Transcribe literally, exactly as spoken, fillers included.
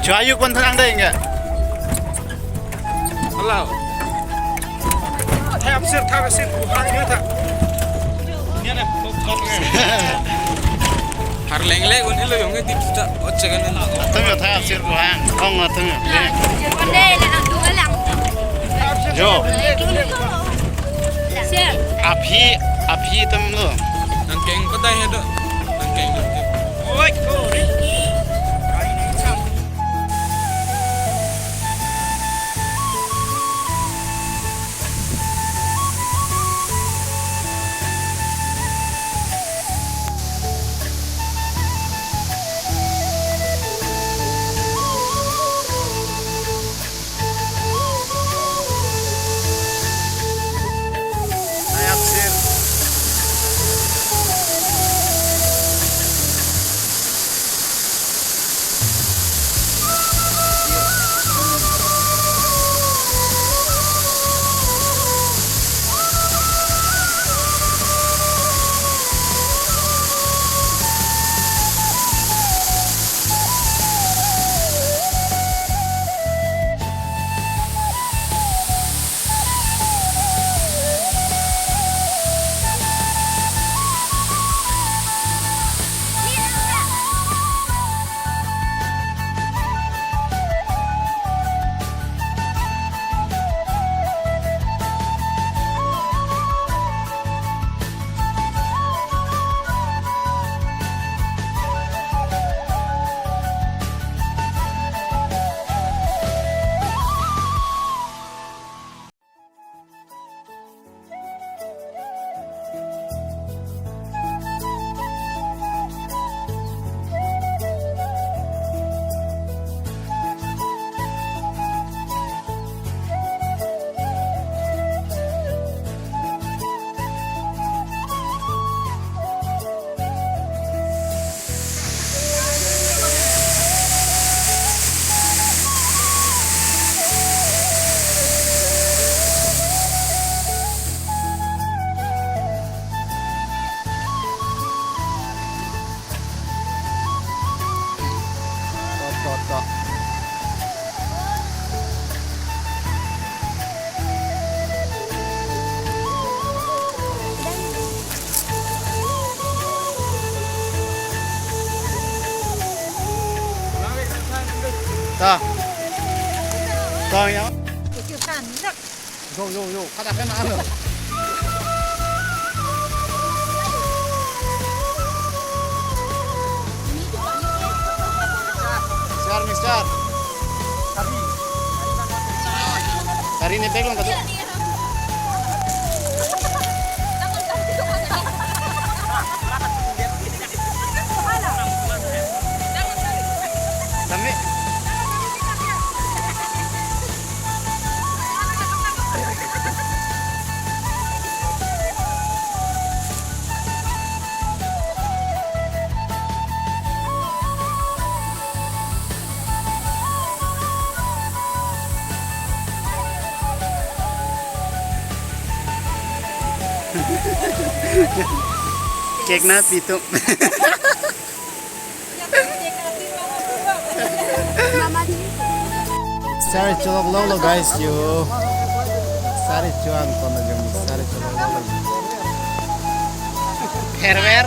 Chua yuk pon thanang dei enggak? Hello. Thap sir, thap sir, buhang dia thap. Ini ada popcorn nggak? Har lengleng un ilo yong di kita ojek kan. Atum yo thap sir buhang, ong atum yo. Yo. Sir. Aphi, aphi atum lo. Nangkeng patai he do. Nangkeng. Oi, ko. Ta. Ta ya. Yo, yo, yo, kada kena alo. Mixer, mixer. Kari ne bag long kadu. Dami. Cake na pitum. Sari cholok lok lo guys yo. Sari chuang kono jong sari cholok lok lo. Her ver.